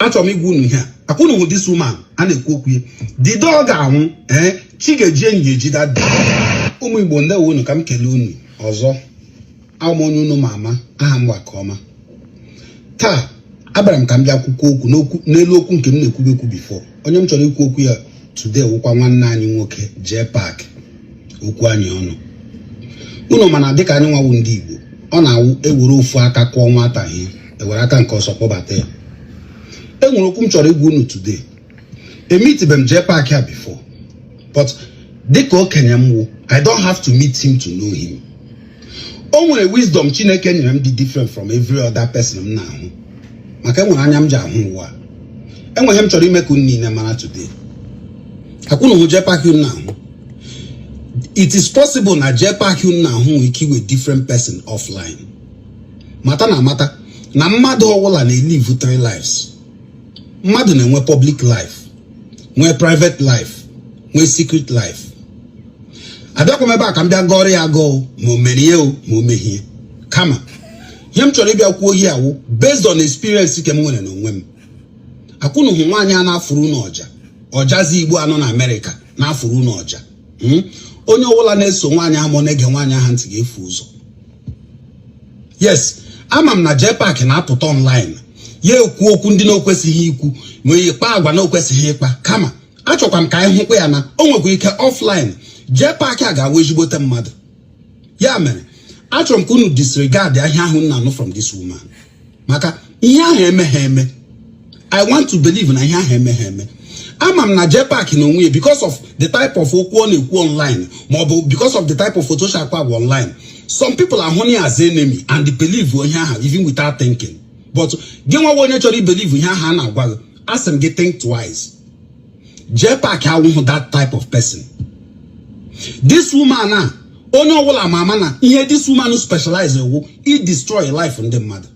Achọrọ m igwa unu ihe a. Akwụnụ hụ this woman a na-ekwu okwu ya, the day ọ ga-anwụ, ee, chi ga-eji enyi eji that day. Ụmụ Igbo, ndewo unu. Ka m kelee unu ọzọ. Ahụ m onye unu ma ama, aha m Ọma. Taa abịara m ka m bịa kwukwu okwu n'elu okwu nke m na-ekwube ekwu before. Onye m chọrọ ikwu okwu ya today wụkwa nwanne anyị nwoke, JPAC. Okwu anyị ọnụ unu mana dịka anyị nwawu ndị Igbo, ọ na-awụ ewere ofu aka kụọ nwata ihe, ewere aka nke ọzọ kpọbata ya. E nwere okwu m chọrọ igwa unu today. Emeetibe m JPAC ya before, but dịka okenye m wụ, I don't have to meet him to know him. O nwere wisdom Chineke nyere m dị different from every other person m na-ahụ, maka enwere anya m ji ahụ ụwa. Enweghị m chọrọ ime ka unu niile mara today. Akwụna hụ JPAC unu na-ahụ, it is possible na JPAC unu na-ahụ nwere ike iwe different person offline. Mata na amata na mmadụ ọbụla na-elive three lives. Mmadụ na-enwe public life, nwee private life, nwee secret life. Abịakwa m ebe a ka m bịa gọrọ ya agụụ ma o merie o ma o mehie, kama ihe m chọrọ ịbịa kwuo ihe awụ based on experience ke m nwere n'onwe m. Akwụnụ hụ nwaanyị a na-afụrụ n'ọja, ọjazi Igbo anọ na Amerịka na-afụrụ n'ọja. Onye ọbụla na-eso nwaanyị ahụ ma ọ na-ege nwaanyị ahụ ntị ga-efu ụzọ. Yes, ama m na JPAC na-apụta online ya ekwu okwu ndị na-okwesịghị ikwu, ma ịkpa agwa na okwesịghị ịkpa, kama achọkwa m ka anyị hụkwa ya na o nwekwa ike offline JPAC a ga-awụ ezigbote mmadụ. Ya mere achọrọ m ka unu disregard ahịa ahụ m na-anụ from this woman, maka ihe ahụ emeghe eme. I want to believe na ihe ahụ emeghe eme. Ama m na JPAC na onwe ya, because of the type of okwu ọ na-ekwu online, ma ọ bụ because of the type of photo akwa agwa online, some people ahụ ya as enemy and believe onye ahụ even without thinking. But gị nwa onye chọrọ ibelieve ihe ahụ a na-agwa gị, asị m gị, think twice. JPAC awụhụ that type of person. This woman a, onye ọbụla ma ama na ihe this woman specialize wụ i destroy life ndị mmadụ.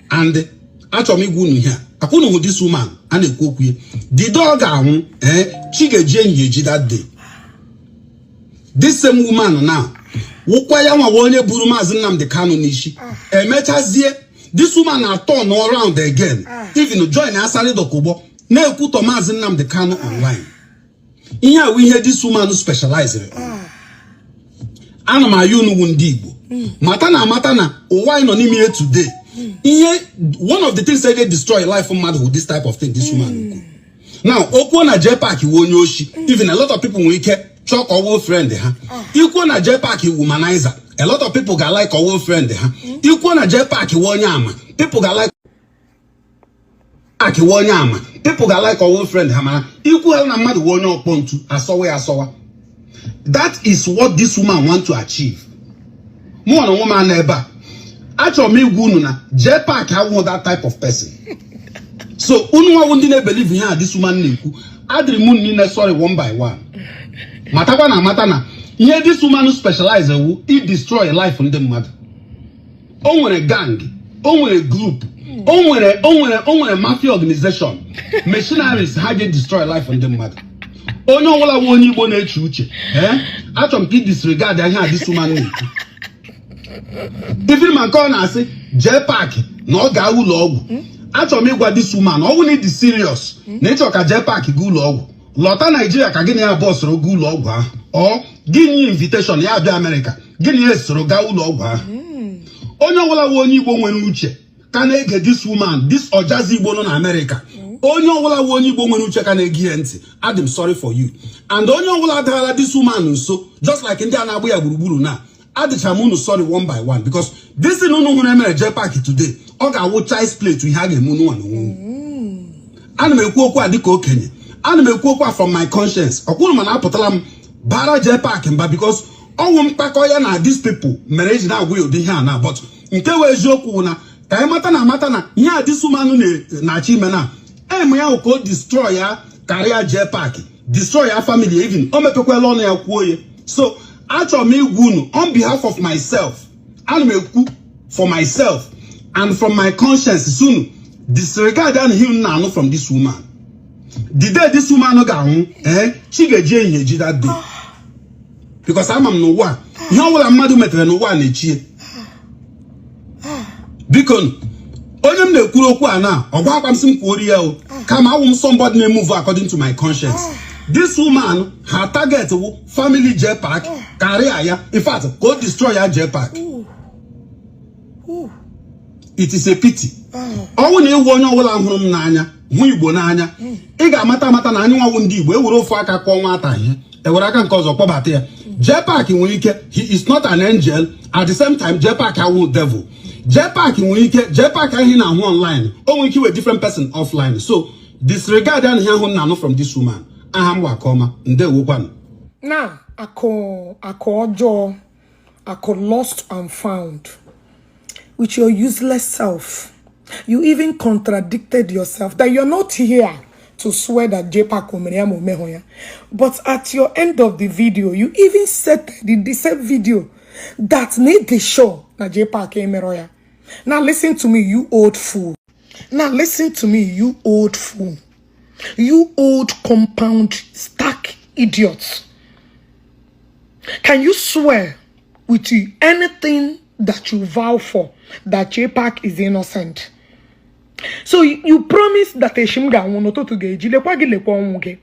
And achọrọ m igwa unu ihe a. Akwụnụ hụ this woman a na-ekwu okwu ya, the day ọ ga-anwụ, ee, chi ga-eji enyi eji that day. This same woman now wụkwa ya nwawa onye buru Maazị Nnamdi Kanu n'isi. Emechazie, this woman na turn around again, even join Asari Dokubo na-ekwutọ Maazị Nnamdi Kanu online. Ihe a wụ ihe this woman specialize on. Ana m ayọ unu ndị Igbo, mata na amata na ụwa anyị nọ n'ime ya today, ihe one of the things that dey destroy life mmadụ with this type of thing this woman kwuru now. Okwuo na JPAC wu onye oshi, even a lot of people nwere ike chọọ ka ọ wụ friend ha. Ikwuo na JPAC womanizer, a lot of people ga like ọwụ friend ha. Ikwuo na JPAC wu onye ama, people ga like akiwa onye ama, people ga like ọwụ friend ha. Mana ikwu ha na mmadụ wu onye ọkpọ ntu, asọwa ya asọwa. That is what this woman want to achieve. Mụ na onwe m anọ ebe a, achọrọ m igwa unu na JPAC awụghị that type of person. So unu nwawu ndị na-ebelieve ihe a this woman na-ekwu, adịrị m unu niile sorry one by one. Matakwa na amata na ihe this woman specialize wu i destroy life ndị mmadụ. O nwere gang, o nwere group, o nwere mafia organization, machineries ha ji destroy life ndị mmadụ. Onye ọbụla nwe onye Igbo na-eche uche, ee, achọrọ m ka ị disregard ihe a this woman na-ekwu. Even ma nke ọ na-asị JPAC na ọ gaa ụlọ ọgwụ, achọrọ m ịgwa this woman, ọ bụrụ na ị dị serious na ịchọ ka JPAC gaa ụlọ ọgwụ, lọta Naijiria ka gị na ya abụọ soro gaa ụlọ ọgwụ ahụ. Ọ gị nye invitation ya abịa Amerịka, gị na ya soro gaa ụlọ ọgwụ ahụ. Onye ọbụla nwe onye Igbo nwere uche ka na-ege this woman, this ọjazi Igbo nọ na Amerịka, onye ọbụla nwe onye Igbo nwere uche ka na-ege ihe ntị, adị m sorry for you. And onye ọbụla darala this woman nso, just like ndị a na-agba ya gburugburu na, adịcha m unu sorry one by one, because this thing unu hụrụ emere JPAC today, ọ ga-awụ child's play to ihe a ga-eme unu nwa n'onwe unu. Ana m ekwu okwu a dịka okenye, ana m ekwu okwu a from my conscience. Ọkwụrụ mana apụtala m bara JPAC mba, because ọnwụ mkpakọ ya na these people mere eji na-agwa ya ụdị ihe a na. But nke wee eziokwu bụ na ka anyị mata na amata na ihe a this woman na-achọ ime na em ya ka o destroy ya karịa JPAC, destroy ya family. Even o mepekwala ọnụ ya kwuo ya. So achọrọ m igwa unu on behalf of myself, ana m ekwu for myself and from my conscience, sunu disregard and him na-anụ from this woman. The day this woman ga-anwụ, ee, chi ga-eji ehihie ji that day, because ama m n'ụwa, ihe ọbụla mmadụ metere n'ụwa na-echie. Biko, Onye m na-ekwuru okwu a na ọ gwakwa m sị m kwuori ya o, kama awụ m somebody na-emove according to my conscience. This woman, her target wụ family JPAC, karịa ya, in fact, ka o destroy ya JPAC. It is a pity. Ọnwụ na ịwụ onye ọbụla hụrụ m n'anya, hụ Igbo n'anya, ị ga-amata amata na anyị nwawu ndị Igbo ewere ofu aka kụọ nwata ihe, ewere aka nke ọzọ kpọbata ya. JPAC nwere ike, he is not an angel. At the same time, JPAC awụ devil. JPAC nwere ike, JPAC ahụ ị na-ahụ online, o nwere ike iwe different person offline. So disregard ya na ihe ahụ m na-anụ from this woman. Aha m Wakọma, ndewokwanụ. Na akụ akụ ọjọọ, akụ lost and found with your useless self. You even contradicted yourself that you're not here to swear that JPAC o mere ya ma o mehụ ya. But at your end of the video, you even said in the same video that need the show na JPAC emero ya. Now listen to me, you old fool. Now listen to me, you old fool. You old compound stack idiots. Can you swear with you anything that you vow for that JPAC is innocent? So you promise that Eshim ga-anwụ n'ụtụtụ ga-eji lekwa gị, lekwa ọnwụ gị.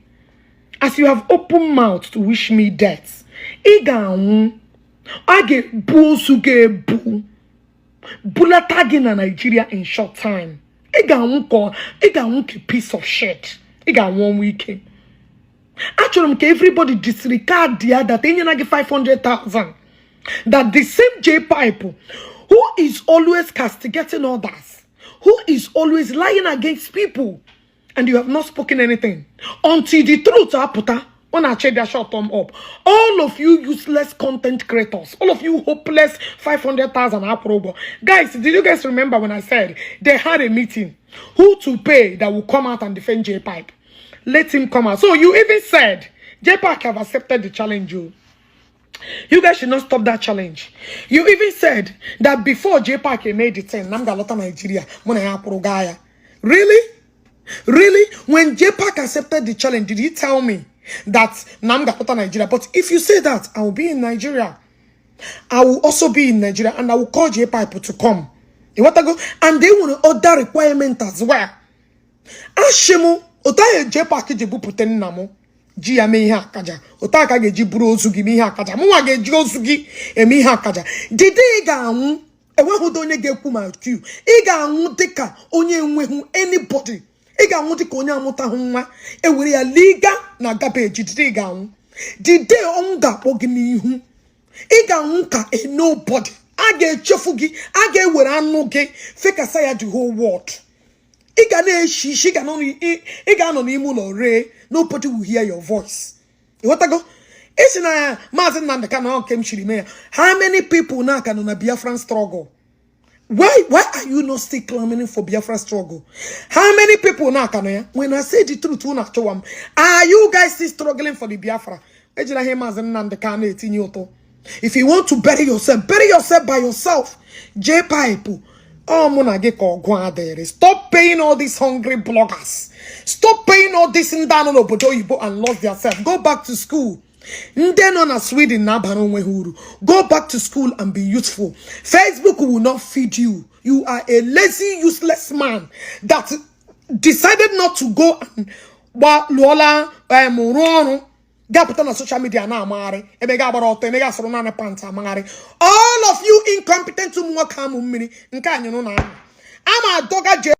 As you have open mouth to wish me death, ị ga-anwụ. A ga-ebu ozu ga-ebu bulata gị na Nigeria in short time. Ị ga-anwụ ka ị ga-anwụ ka piece of shit. Ị ga-anwụ ọnwụ ike. Achọrọ m ka everybody disregard ya that enyela gị 500,000, that the same J Pipe who is always castigating others, who is always lying against people, and you have not spoken anything until the truth apụta. Ọ na-achọ ịbịa shut them up. All of you useless content creators, all of you hopeless 500,000 akwụrụ ụgwọ guys, did you guys remember when I said they had a meeting who to pay that will come out and defend J Pipe? Let him come out. So you even said J Park have accepted the challenge. You guys should not stop that challenge. You even said that before J Park made the thing, na m ga-alọta Nigeria, mụ na ya akwụrụ gaa ya. Really? Really? When J Park accepted the challenge, did he tell me that na m ga-alọta Nigeria? But if you say that, I will be in Nigeria. I will also be in Nigeria and I will call J Pipe to come. You want to go? And they want other requirement as well. Ashemu, otu ahụ J Park ji bupụta nna m ji ya mee ihe akaja, otu aka ga-eji buru ozu gị mee ihe akaja, mụnwa ga-eji ozu gị eme ihe akaja. Dide ị ga-anwụ, enweghị onye ga-ekwu ma q ị ga-anwụ dịka onye enweghị anybody. Ị ga-anwụ dịka onye amụtahụ nwa ewere ya liga na garbage. Dide ị ga-anwụ, dide ọnwụ ga-akpọ gị n'ihu. Ị ga-anwụ ka a nobody. A ga-echefu gị, a ga-ewere anụ gị fekasa ya the whole world. Ị ga na-eshi isi, ị ga-anọ n'ime ụlọ ree. Nobody will hear your voice. Ịghọtago? Isi na ya Maazị Nnamdị Kanu nke m chiri mee ya. How many people now ka nọ na Biafran struggle? Why are you not still clamoring for Biafra struggle? How many people now ka nọ ya? When I say the truth, unu achọwa m. Are you guys still struggling for the Biafra? Ejila ihe Maazị Nnamdị Kanu etinye ụtọ. If you want to bury yourself, bury yourself by yourself. J Pipe, ọ mụ na gị ka ọgụ adịrị. Stop paying all these hungry bloggers. Stop paying all these ndị anọ n'obodo oyibo and lost their self. Go back to school. Ndị nọ na Sweden na-abara onwe ha uru. Go back to school and be useful. Facebook will not feed you. You are a lazy, useless man that decided not to go and gba lụọla rụọ ọrụ, gapụta na social media na-amagharị ebe ga agbara ọtọ, ebe ga asụrụ naanị pant amagharị. All of you incompetent ụmụ nwoke amụ mmiri nke anyị nụ na ama ama adọga je.